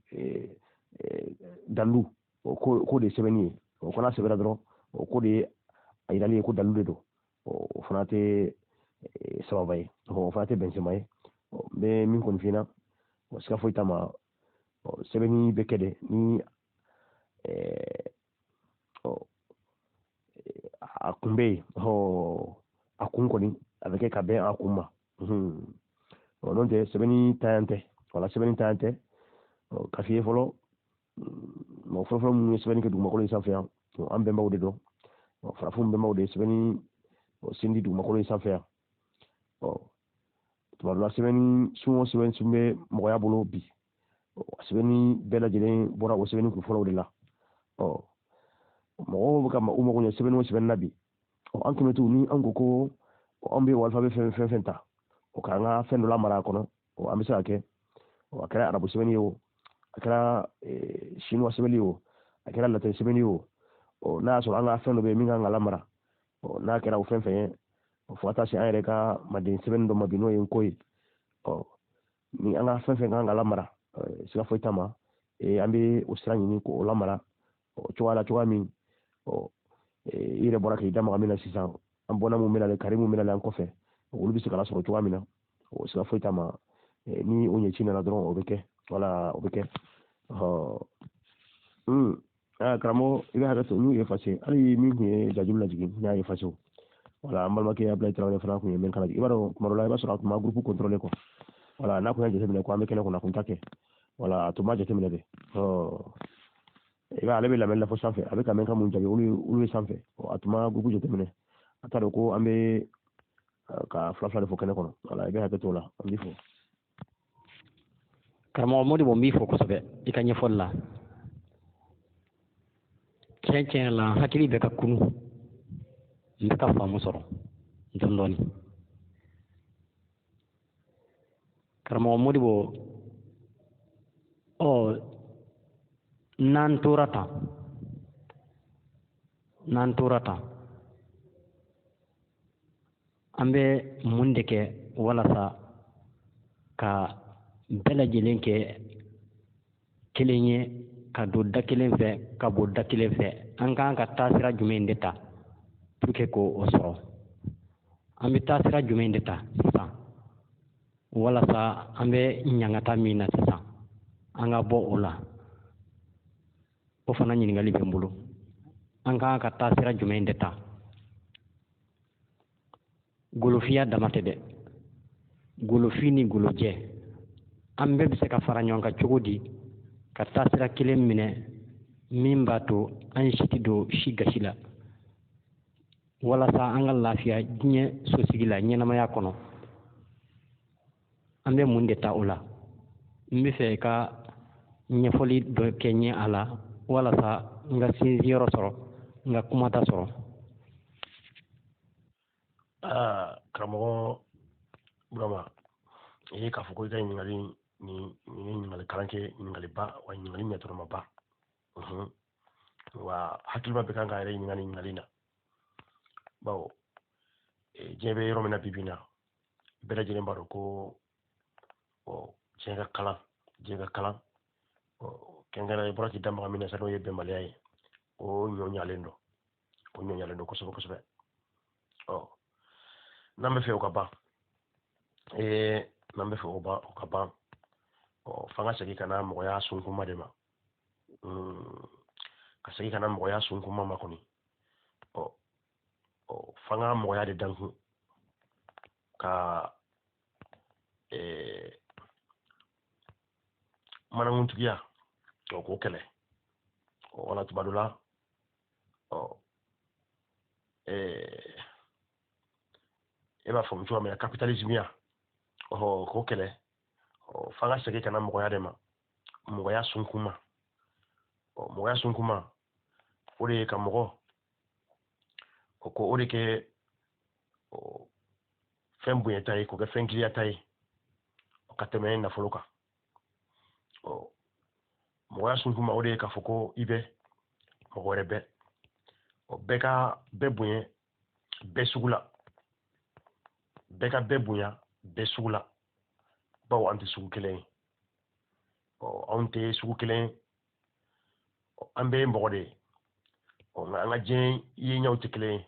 dalilu k'o de ye sɛbɛnni ye, o ko n'a sɛbɛnna dɔrɔn o ko de ye a yirali ye ko dalilu de don, o fana tɛ sababa ye, o fana tɛ bɛnsema ye. N bɛ min kɔni f'i ɲɛna, siga foyi t'a ma, sɛbɛnni bɛ kɛ de ni a kun bɛ yen, a kun kɔni a bɛ kɛ ka bɛn a kun ma. N'o tɛ sɛbɛnni tayan tɛ, wala sɛbɛnni tayan tɛ. Ka f'i ye fɔlɔ, mɔgɔ fɔlɔfɔlɔ minnu ye sɛbɛnni kɛ dugumakolo in sanfɛ yan, an bɛnbaw de don, farafinw bɛnbaw de ye sɛbɛnni sindi dugumakolo in sanfɛ yan. Tuma dɔ la sɛbɛnni sun o sɛbɛnni sun bɛ mɔgɔya bolo bi, sɛbɛnni bɛɛ lajɛlen bɔra o sɛbɛnni kun fɔlɔw de la. Mɔgɔw bɛ ka u mago ɲɛ sɛbɛnni o sɛbɛnni na bi. An kɛmɛtiw ni an ko ko an bɛ alphabet fɛn fɛn ta, o k'an ka fɛn dɔ lamara a kɔnɔ, an bɛ se ka kɛ. A kɛra arabu sɛbɛnni ye o, a kɛra chinois sɛbɛnni ye o, a kɛra latin sɛbɛnni ye o, n'a y'a sɔrɔ an ka fɛn dɔ bɛ yen min kan ka lamara, n'a kɛra o fɛn fɛn ye, fo ka taa se an yɛrɛ ka manden sɛbɛnni dɔ ma bi, n'o ye nko ye. Ni an ka fɛn fɛn kan ka lamara, siga foyi t'a ma, an bɛ o sira ɲini k'o lamara cogoya la, cogoya min i yɛrɛ bɔra k'i da maga min na sisan, an bɔnna mun bɛ na, kari mun bɛ na an kɔfɛ, olu bɛ se ka lasɔrɔ cogoya min na, siga foyi t'a ma, ni o ɲɛci nana dɔrɔn o bɛ kɛ, wala o bɛ kɛ. Karamɔgɔ i bɛ hakɛ to, n y'u effacer, hali min tun ye jajulu lajigin n y'a effacer. Wala an balimakɛ Abulayi Tarawele fana tun ye min kala, i b'a dɔn tuma dɔ la i b'a sɔrɔ a tun ma groupe contrôler quoi. Wala n'a kun y'a jateminɛ ko an bɛ kɛnɛ kɔnɔ, a kun t'a kɛ. Wala a tun b'a jateminɛ de. I b'a ale bɛ lamɛnni la fo sanfɛ, a bɛ ka mɛn ka mun jaabi, olu ye sanfɛ. A tun ma groupe jateminɛ, a t'a dɔn ko an bɛ ka fila fila de fɔ kɛnɛ kɔnɔ. Wala i bɛ hakɛ to o la, an b'i fo. Karamɔgɔ Modibo, n b'i fo kosɛbɛ i ka ɲɛfɔli la. Tiɲɛ tiɲɛ la, hakili bɛ ka kunu, n bɛ ka faamu sɔrɔ dɔɔni dɔɔni. Karamɔgɔ Modibo, n'an tora tan, n'an tora tan, an bɛ mun de kɛ walasa ka bɛɛ lajɛlen kɛ kelen ye, ka don da kelen fɛ, ka bɔ da kelen fɛ? An kan ka taasira jumɛn de ta pour que k'o sɔrɔ? An bɛ taasira jumɛn de ta sisan walasa an bɛ ɲangata min na sisan, an ka bɔ o la? O fana ɲininkali bɛ n bolo. An kan ka taasira jumɛn de ta? Golofiya dama tɛ dɛ, golofin ni golojɛ, an bɛɛ bɛ se ka fara ɲɔgɔn kan cogo di ka taasira kelen minɛ min b'a to an si tɛ don si gasi la, walasa an ka lafiya diɲɛ sosigi la, ɲɛnamaya kɔnɔ? An bɛ mun de ta o la? N bɛ fɛ ka ɲɛfɔli dɔ kɛ n ye a la, walasa n ka sinsinyɔrɔ sɔrɔ, n ka kumata sɔrɔ. Karamɔgɔ Burama, i ye k'a fɔ ko i ka ɲininkali nin ye ɲininkali kalan kɛ, ɲininkaliba wa ɲininkali ɲɛtɔrɔmaba. Wa hakiliba bɛ kan k'a yɛrɛ ɲininka nin ɲininkali na, bawo diɲɛ bɛ yɔrɔ min na bi bi in na, bɛɛ lajɛlen b'a dɔn ko diɲɛ ka kalan, diɲɛ ka kalan. Kɛrɛnkɛrɛnnenya i bɔra k'i da maga min na sisan, n'o ye bɛnbaliya ye, o ɲɔ ɲalen don, o ɲɔ ɲalen don kosɛbɛ kosɛbɛ. N'an bɛ fɛ o ka ban, n'an bɛ fɛ o ka ban, f'an ka segin ka na mɔgɔya sunkuma de ma, ka segin ka na mɔgɔya sunkuma ma kɔni. F'an ka mɔgɔya de dankun ka manankuntigiya k'o kɛlɛ. Wala tuma dɔ la, e b'a faamu cogoya min na, kapitalisimiya, k'o kɛlɛ. F'an ka segin ka na mɔgɔya de ma, mɔgɔya sunkuma. Mɔgɔya sunkuma, o de ye ka mɔgɔ ko o de kɛ fɛn bonyata ye, k'o kɛ fɛn girinyata ye ka tɛmɛ nafolo kan. Mɔgɔya sunkuma, o de ye k'a fɔ ko i bɛ mɔgɔ wɛrɛ bɛ, bɛɛ ka bɛɛ bonya bɛɛ sugu la, bɛɛ ka bɛɛ bonya bɛɛ sugu la, bawo an tɛ sugu kelen ye. Anw tɛ sugu kelen ye, an bɛɛ ye mɔgɔ de ye, nka an ka diɲɛ yeɲɛw tɛ kelen ye,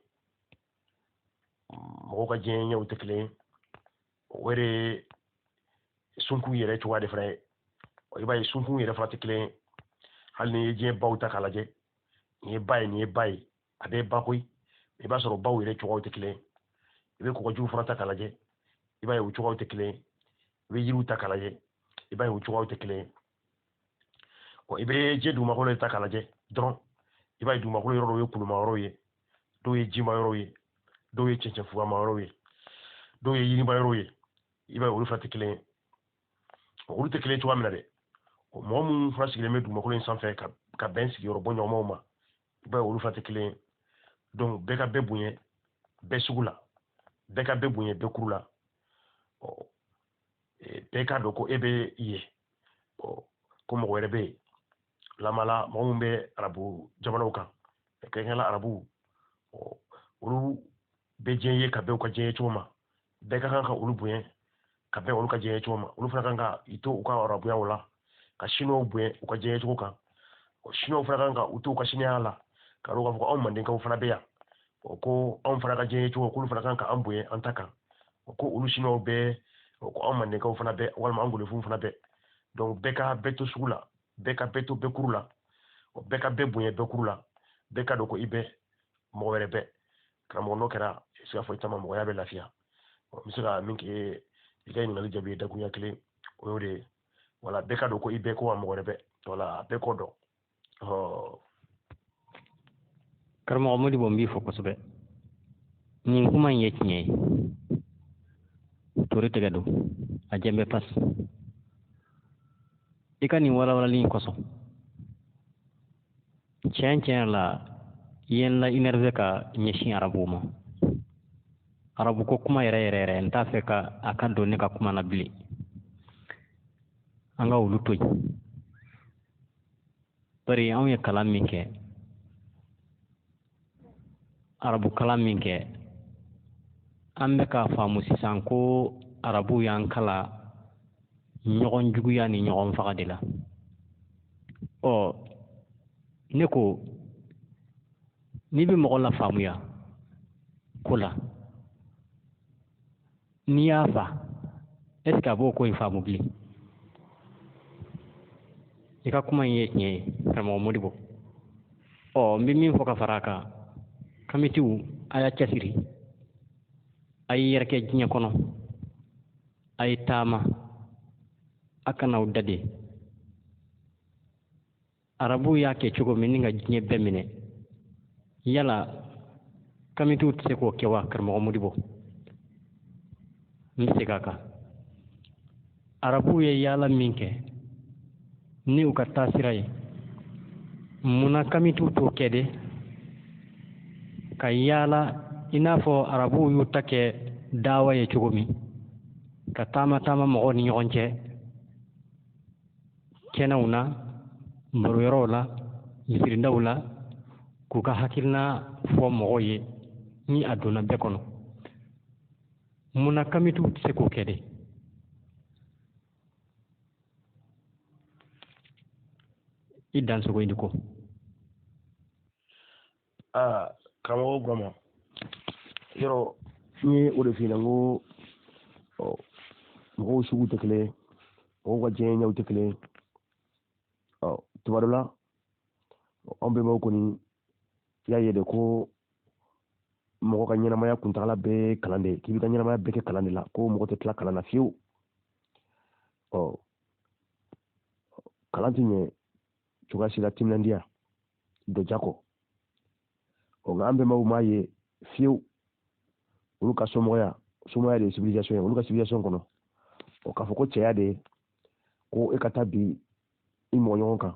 mɔgɔw ka diɲɛ ɲɛw tɛ kelen ye. O de ye sunkun yɛrɛ cogoya de fana ye. I b'a ye sunkun yɛrɛ fana tɛ kelen ye. Hali n'i ye diɲɛ baw ta k'a lajɛ, nin ye ba ye, nin ye ba ye, a bɛɛ ye ba koyi. I b'a sɔrɔ baw yɛrɛ cogoyaw tɛ kelen ye. I bɛ kɔgɔjiw fana ta k'a lajɛ, i b'a ye o cogoyaw tɛ kelen ye. I bɛ yiriw ta k'a lajɛ, i b'a ye o cogoyaw tɛ kelen ye. I bɛ diɲɛ dugumakolo ta k'a lajɛ dɔrɔn, i b'a ye dugumakolo yɔrɔ dɔw ye kuluma yɔrɔw ye, dɔw ye jima yɔrɔw ye, dɔw ye cɛncɛnfugama yɔrɔw ye, dɔw ye yirima yɔrɔw ye. I b'a ye olu fana tɛ kelen ye. Olu tɛ kelen cogoya min na dɛ, mɔgɔ minnu fana sigilen bɛ dugumakolo in sanfɛ ka bɛn sigiyɔrɔ bɔ ɲɔgɔnmaw ma, i b'a ye olu fana tɛ kelen ye. Donc bɛɛ ka bɛɛ bonya bɛɛ sugu la, bɛɛ ka bɛɛ bonya bɛɛ kuru la. Bɛɛ k'a dɔn ko e bɛ yen, ko mɔgɔ wɛrɛ bɛ yen. Lamala mɔgɔ minnu bɛ arabu jamanaw kan, kɛrɛnkɛrɛnnenya arabu, olu bɛ diɲɛ ye ka bɛn u ka diɲɛ ye cogo ma. Bɛɛ ka kan ka olu bonya ka bɛn olu ka diɲɛ ye cogo ma. Olu fana kan ka i to u ka arabuyaw la, ka siniwaw bonya u ka diɲɛ ye cogo kan. Siniwaw fana kan ka u to u ka siniya la, ka dɔn k'a fɔ ko anw mandenkaw fana bɛ yan, ko anw fana ka diɲɛ ye cogo, k'olu fana kan ka an bonya an ta kan, ko olu siniwaw bɛɛ, ko anw mandenkaw fana bɛ, walima an golofinw fana bɛ. Donc bɛɛ ka bɛɛ to sugu la, bɛɛ ka bɛɛ to bɛɛ kuru la, bɛɛ ka bɛɛ bonya bɛɛ kuru la, bɛɛ ka dɔn ko i bɛ mɔgɔ wɛrɛ bɛɛ. Karamɔgɔ, n'o kɛra, siga foyi t'a ma, mɔgɔya bɛ lafiya. N bɛ se ka min kɛ i ka ɲininkali jaabi ye dakuruɲɛ kelen, o y'o de ye. Wala bɛɛ ka dɔn ko i bɛɛ, ko wa mɔgɔ wɛrɛ bɛɛ, wala bɛɛ k'o dɔn. Karamɔgɔ Modibo, n b'i fo kosɛbɛ. Nin kuma in ye tiɲɛ ye, tori tɛgɛ don a jɛn bɛ pas. I ka nin walawalali in kosɔn, tiɲɛ tiɲɛ la, i ye n la énervé ka ɲɛsin arabuw ma. Arabu ko kuma yɛrɛ yɛrɛ yɛrɛ, n t'a fɛ ka a ka don ne ka kuma na bilen. An ka olu to yen, bari anw ye kalan min kɛ, arabu kalan min kɛ, an bɛ k'a faamu sisan ko arabuw y'an kalan ɲɔgɔn juguya ni ɲɔgɔn faga de la. Ne ko n'i bɛ mɔgɔ la faamuya ko la, n'i y'a fa, est ce que a b'o ko in faamu bilen? I ka kuma in ye tiɲɛ ye, karamɔgɔ Modibo. N bɛ min fɔ ka fara a kan, kamitiw, a y'a cɛsiri, a ye yɛrɛ kɛ diɲɛ kɔnɔ, a ye taama, a kana aw dade. Arabuw y'a kɛ cogo min ni ka diɲɛ bɛɛ minɛ, yala kamitiw tɛ se k'o kɛ wa, karamɔgɔ Modibo? N bɛ segin a kan. Arabuw ye yaala min kɛ ni u ka taasira ye, munna kamitiw t'o kɛ de, ka yaala i n'a fɔ arabuw y'u ta kɛ dawa ye cogo min, ka taama taama mɔgɔw ni ɲɔgɔn cɛ kɛnɛw na, baroyɔrɔw la, misiridaw la, k'u ka hakilina fɔ mɔgɔw ye ni a donna bɛɛ kɔnɔ? Munna kamitiw tɛ se k'o kɛ de? I dansogo, i ni ko. Aa, karamɔgɔ Burama, yɔrɔ n ye o de f'i ɲɛna, n ko mɔgɔw sugu tɛ kelen ye, mɔgɔw ka diɲɛ ɲɛw tɛ kelen ye. Ɔ, tuma dɔ la, anw bɛnbaw kɔni y'a ye de ko mɔgɔ ka ɲɛnamaya kuntagala bɛɛ kalan de ye, k'i b'i ka ɲɛnamaya bɛɛ kɛ kalan de la, ko mɔgɔ tɛ tila kalan na fiyewu. Ɔ, kalan tɛ ɲɛ cogoya si la timinandiya dɔja kɔ. Ɔ, nka an bɛnbaw m'a ye fiyewu olu ka somɔgɔya, somɔgɔya de ye civilisation ye olu ka civilisation kɔnɔ. Ɔ, k'a fɔ ko cɛya de ye ko e ka taa bi i mɔgɔ ɲɔgɔn kan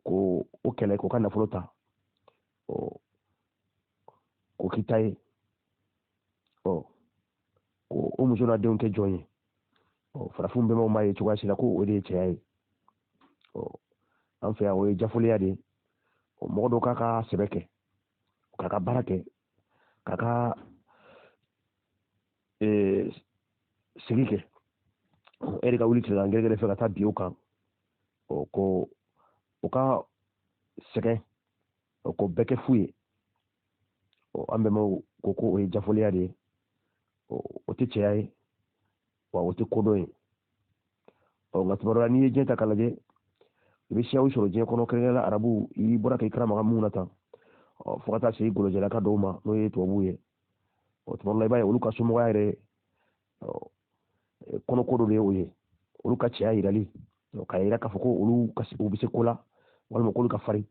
ko o kɛlɛ, k'o ka nafolo ta, ɔ, k'o k'i ta ye, ɔ, ko o muso n'a denw kɛ jɔn ye. Ɔ, farafin bɛnbaw m'a ye cogoya si la ko o de ye cɛya ye. Ɔ, an fɛ yan, o ye jafɔliya de ye. Mɔgɔ dɔw k'a ka sɛbɛ kɛ, k'a ka baara kɛ, k'a ka sigi kɛ, e de ka wuli tilegan gɛrɛgɛrɛ fɛ ka taa bi o kan, ko o ka sɛgɛn, ko bɛɛ kɛ fu ye. An bɛnbaw ko ko o ye jafɔliya de ye, o tɛ cɛya ye, wa o tɛ kodɔn ye. Ɔ, nka tuma dɔ la, n'i ye diɲɛ ta k'a lajɛ, i bɛ siyaw sɔrɔ diɲɛ kɔnɔ, kɛrɛnkɛrɛnnenya la arabuw, i bɔra k'i karamaga mun na tan, ɔ, fo ka taa se golojɛlaka dɔw ma, n'o ye tubabuw ye. Ɔ, tuma dɔ la, i b'a ye olu ka somɔgɔya yɛrɛ kɔnɔko dɔ de ye o ye, olu ka cɛya yirali, k'a yira k'a fɔ ko olu ka u bɛ se ko la, walima k'olu ka farin,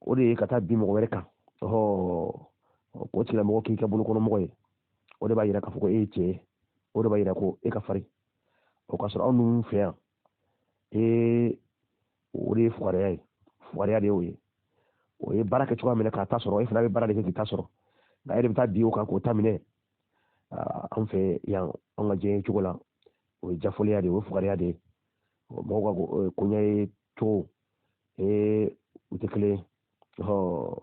o de ye ka taa bin mɔgɔ wɛrɛ kan, ɔhɔ, k'o tigilamɔgɔ k'i ka bolokɔnɔmɔgɔ ye. O de b'a yira k'a fɔ ko e ye cɛ ye, o de b'a yira ko e ka farin. O k'a sɔrɔ anw dun fɛ yan, ee, o de ye fugariya ye, fugariya de y'o ye. O ye baara kɛ cogoya min na k'a ta sɔrɔ, e fana bɛ baara de kɛ k'i ta sɔrɔ, nka e de bɛ taa bin o kan k'o ta minɛ. An fɛ yan, an ka diɲɛ cogo la, o ye jafɔliya de ye, o ye fugariya de ye. Mɔgɔw ka koɲɛ ye cogo, ee, u tɛ kelen ye. Ɔ,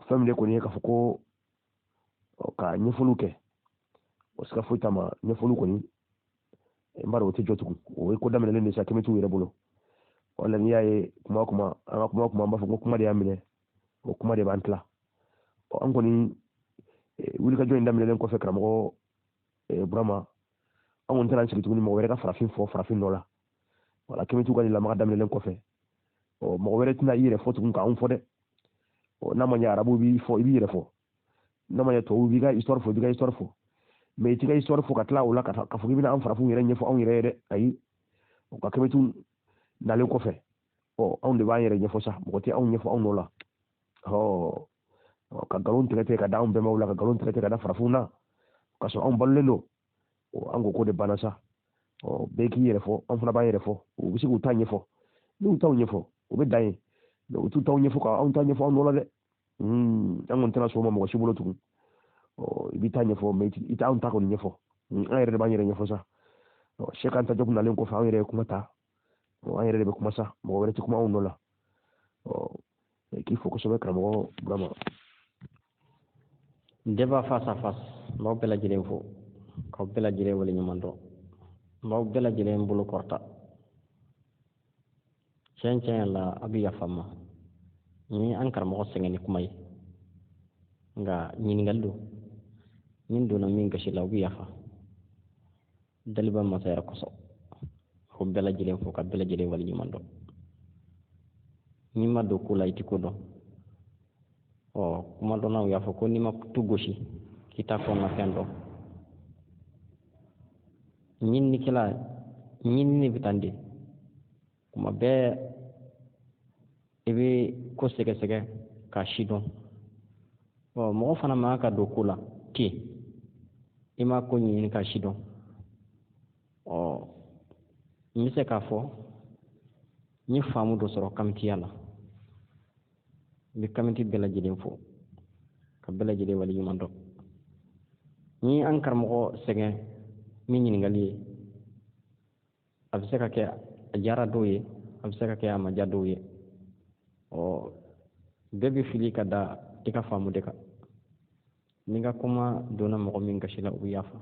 fɛn min de kɔni ye k'a fɔ ko ka ɲɛfɔliw kɛ, o siga foyi t'a ma. Ɲɛfɔliw kɔni, n b'a dɔn o tɛ jɔ tugun, o ye ko daminɛlen de sa, kɛmɛ t'u yɛrɛ bolo. Wala n'i y'a ye kuma o kuma, an ka kuma o kuma, an b'a fɔ ko kuma de y'a minɛ, o kuma de b'an tila. An kɔni, wulikajɔ in daminɛlen kɔfɛ, karamɔgɔ Burama, an kɔni tɛna sigi tuguni mɔgɔ wɛrɛ ka farafin fɔ farafin nɔ la. Wala kɛmɛ t'u ka nin lamaga daminɛlen kɔfɛ, ɔ, mɔgɔ wɛrɛ tɛna i yɛrɛ fɔ tugun k'anw fɔ dɛ. Ɔ, n'a ma ɲɛ arabuw b'i fɔ, i b'i yɛrɛ fɔ, n'a ma ɲɛ tubabuw b'i ka histoire fɔ, i b'i ka histoire fɔ, mais i t'i ka histoire fɔ ka tila o la ka fɔ k'i bɛna an farafinw yɛrɛ ɲɛfɔ anw yɛrɛ ye dɛ. Ayi, o ka kɛmɛtiw nalen kɔfɛ, ɔ, anw de b'an yɛrɛ ɲɛfɔ sa, mɔgɔ tɛ anw ɲɛfɔ anw nɔ la. Ɔ, ka nkalon tigɛ tigɛ ka da anw bɛnbaw la, ka nkalon tigɛ tigɛ ka da farafinw na, ka sɔrɔ anw balolen don, ɔ, an ko k'o de banna sa. Ɔ, bɛɛ k'i yɛrɛ fɔ, an fana b'an yɛrɛ fɔ. U bɛ se k'u ta ɲɛfɔ, n'u t'aw ɲɛfɔ, o bɛ dan yen, mais u t'u t'aw ɲɛfɔ ka anw ta ɲɛfɔ anw nɔ la dɛ. An kɔni tɛna sɔn o ma mɔgɔ si bolo tugun. Ɔ, i b'i ta ɲɛfɔ, mais i t'anw ta kɔni ɲɛfɔ. An yɛrɛ de b'an yɛrɛ ɲɛfɔ sa. Ɔ, Cheikh Anta Diop nalen kɔfɛ, anw yɛrɛ ye kuma ta, ɔ, an yɛrɛ de bɛ kuma sa, mɔgɔ wɛrɛ tɛ kuma anw nɔ la. Ɔ, k'i fo kosɛbɛ, karamɔgɔ Burama. Débat face à face, n b'aw bɛɛ lajɛlen fo, k'aw bɛɛ lajɛlen waleɲuman dɔn, n b'aw bɛɛ lajɛlen bolo kɔrɔta. Tiɲɛ tiɲɛ la, a bɛ yafa n ma ni an karamɔgɔ sɛgɛn ni kuma ye, nka ɲininkali don. Ni n donna min gasi la, o bɛ yafa daliba masa yɛrɛ kosɔn. K'aw bɛɛ lajɛlen fo, ka bɛɛ lajɛlen waleɲuman dɔn. N'i ma don ko la, i tɛ ko dɔn. Ɔ, kuma dɔnnaw y'a fɔ ko n'i ma tu gosi, k'i t'a kɔnɔna fɛn dɔn. Ɲininikɛla, ɲinini bɛ tan de, kuma bɛɛ i bɛ ko sɛgɛsɛgɛ k'a si dɔn. Ɔ, mɔgɔ fana man ka don ko la ten, i ma ko ɲini k'a si dɔn. Ɔ, n bɛ se k'a fɔ n ye faamu dɔ sɔrɔ kamitiya la. N bɛ kamiti bɛɛ lajɛlen fo, ka bɛɛ lajɛlen waleɲuman dɔn. Ni an karamɔgɔ sɛgɛn ni ɲininkali ye, a bɛ se ka kɛ a diyara dɔw ye, a bɛ se ka kɛ a ma diya dɔw ye. Ɔ, bɛɛ bɛ fili ka da i ka faamu de kan. Ni ka kuma donna mɔgɔ min gasi la, o bɛ yafa.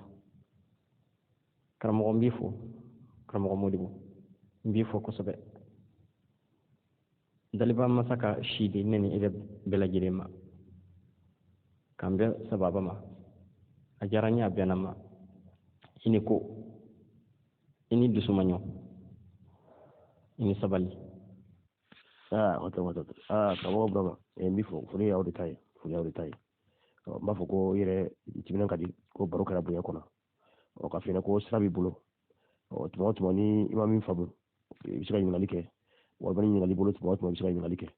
Karamɔgɔ, n b'i fo. Karamɔgɔ Modibo, n b'i fo kosɛbɛ. Daliba masa ka si di ne ni e bɛɛ lajɛlen ma, k'an bɛn sababa ma. A diyara n ye, a bɛnna n ma. I ni ko, i ni dusumaɲɔ, i ni sabali. Aa, wato wato. Aa, karamɔgɔ Burama, n b'i fo. Foli y'aw de ta ye, foli y'aw de ta ye. N b'a fɔ ko i yɛrɛ timinan ka di, ko baro kɛra bonya kɔnɔ. Ɔ, ka f'i ɲɛna ko sira b'i bolo. Ɔ, tuma o tuma ni i ma min faamu, i bɛ se ka ɲininkali kɛ, walima ni ɲininkali bolo, tuma o tuma i bɛ se ka ɲininkali kɛ.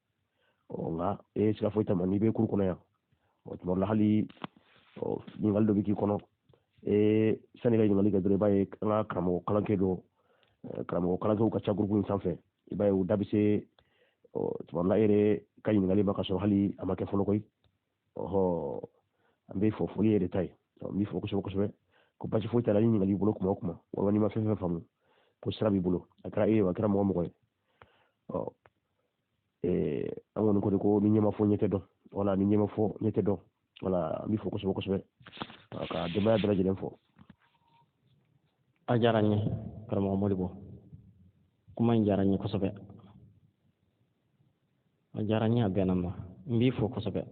Ɔ, nka e sira foyi t'a ma n'i bɛ kuru kɔnɔ yan. Ɔ, tuma dɔ la hali ɔ ɲininkali dɔ bɛ k'i kɔnɔ, ee, sani ka ɲininkali kɛ dɔrɔn, i b'a ye an ka karamɔgɔ kalankɛ dɔ, karamɔgɔ kalankɛw ka ca gurupu in sanfɛ, i b'a ye u da bɛ se, ɔ, tuma dɔ la e yɛrɛ ka ɲininkali ma ka sɔrɔ hali a ma kɛ fɔlɔ koyi. Ɔhɔ, an bɛ fɔ foli yɛrɛ ta ye. N b'i fɔ kosɛbɛ kosɛbɛ, ko basi foyi t'a la ni ɲininkali b'i bolo kuma o kuma, walima n'i ma fɛn fɛn faamu, ko sira b'i bolo, a kɛra e ye o, a kɛra mɔgɔ mɔgɔ ye. Ɔ, an kɔni ko de ko ni ɲɛ ma fɔ ɲɛ tɛ dɔn, wala ni ɲɛ ma fɔ ɲɛ tɛ dɔn. Wala, an b'i fɔ kosɛbɛ kosɛbɛ, ka denbaya bɛɛ lajɛlen fɔ. A diyara n ye, karamɔgɔ Modibo, kuma in diyara n ye kosɛbɛ, a diyara n ye, a bɛnna n ma. N b'i fo kosɛbɛ,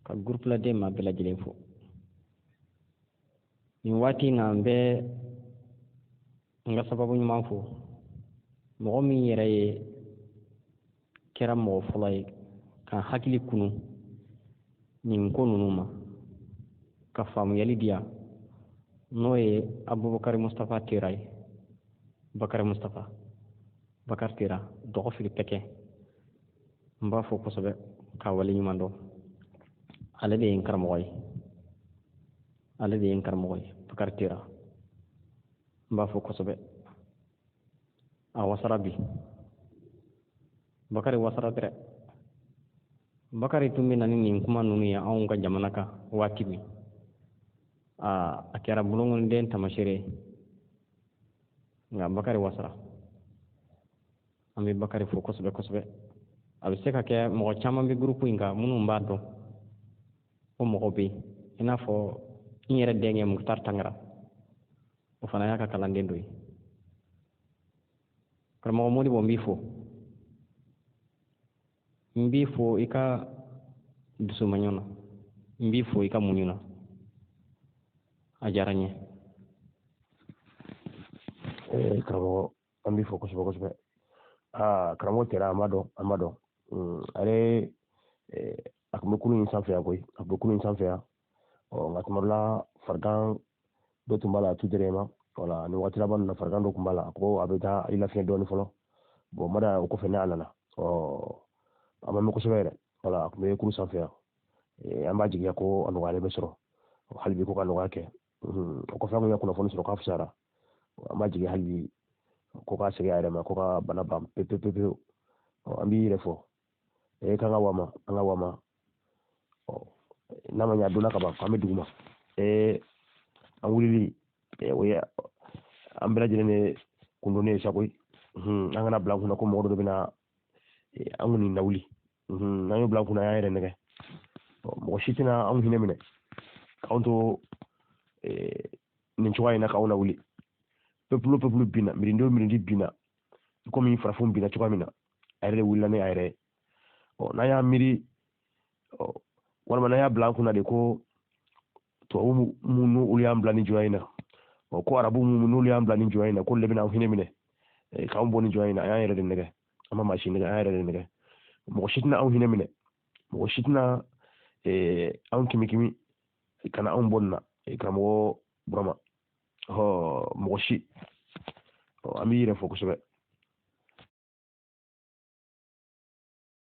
ka gurupuladen maa bɛɛ lajɛlen fo nin waati in na. N bɛ n ka sababu ɲuman fo, mɔgɔ min yɛrɛ ye kɛra mɔgɔ fɔlɔ ye ka hakili kunu nin ko ninnu ma, ka faamuyali di yan, n'o ye Abubakari Mustapha Tera ye. Bakari Mustapha Bakari Tera, dɔgɔ fili pɛkɛ, n b'a fɔ kosɛbɛ k'a waleɲuman dɔn. Ale de ye n karamɔgɔ ye, ale de ye n karamɔgɔ ye, Bakari Tera, n b'a fɔ kosɛbɛ. A wasara bi, Bakari wasara dɛrɛ. Bakari tun bɛ na ni nin kuma ninnu ye anw ka jamana kan waati min, aa, a kɛra bolonkɔniden taamasere ye, nka Bakari wasara. An bɛ Bakari fo kosɛbɛ kosɛbɛ. A bɛ se ka kɛ mɔgɔ caman bɛ gurupu in kan minnu b'a dɔn, o mɔgɔ bɛ yen, i n'a fɔ n yɛrɛ denkɛ Mukutari Tangara, o fana y'a ka kalanden dɔ ye. Karamɔgɔ Modibo, n b'i fo, n b'i fo i ka dusumaɲɔ na, n b'i fo i ka muɲu na, a diyara n ye. Karamɔgɔ, an b'i fo kosɛbɛ kosɛbɛ. Aa, karamɔgɔ Tera, an b'a dɔn, an b'a dɔn. Ale, a tun bɛ kulu in sanfɛ yan koyi, a tun bɛ kulu in sanfɛ yan. Ɔ, nka tuma dɔ la farigan dɔ tun b'a la tout dernièrement. Wala, nin waati laban ninnu na, farigan dɔ tun b'a la, a ko a bɛ taa i lafiɲɛ dɔɔnin fɔlɔ. Bon, mada o kɔfɛ n'a nana, ɔ, a ma mɛn kosɛbɛ yɛrɛ. Wala, a tun bɛ kulu sanfɛ yan. An b'a jigiya ko a nɔgɔyalen bɛ sɔrɔ hali bi, ko ka nɔgɔya kɛ. O kɔfɛ, an kun ye kunnafoni sɔrɔ k'a fisayara. An b'a jigi hali bi ko k'a segin a yɛrɛ ma, ko ka bana ban pewu pewu pewu. An b'i yɛrɛ fɔ, k'an ka wa ma, an ka wa ma. N'a ma ɲɛ a donna ka ban, k'an bɛ dugu ma. An wulili, o ye an bɛɛ lajɛlen de kundonnen ye sa koyi. An kana bila an kunna ko mɔgɔ dɔ de bɛna an kɔni lawuli. N'an y'o bila an kunna, an y'an yɛrɛ nɛgɛ. Mɔgɔ si tɛna anw hinɛ minɛ k'anw to nin cogoya in na k'anw lawuli. Peuple o peuple binna, mirindi o mirindi binna, komi farafinw binna cogoya min na, a yɛrɛ de wulila ni a yɛrɛ ye. Ɔ, n'an y'a miiri, walima n'an y'a bila an kunna de ko tubabu minnu olu y'an bila nin jɔnya in na, ɔ, ko arabu minnu n'olu y'an bila nin jɔnya in na, k'olu de bɛna an hinɛ minɛ k'anw bɔ nin jɔnya in na, an y'an yɛrɛ de nɛgɛ. An ma maa si nɛgɛ, an y'an yɛrɛ de nɛgɛ. Mɔgɔ si tɛna anw hinɛ minɛ, mɔgɔ si tɛna anw kimi kimi ka na anw bɔ nin na. Karamɔgɔ Burama, ɔ, mɔgɔ si. An b'i yɛrɛ fɔ kosɛbɛ.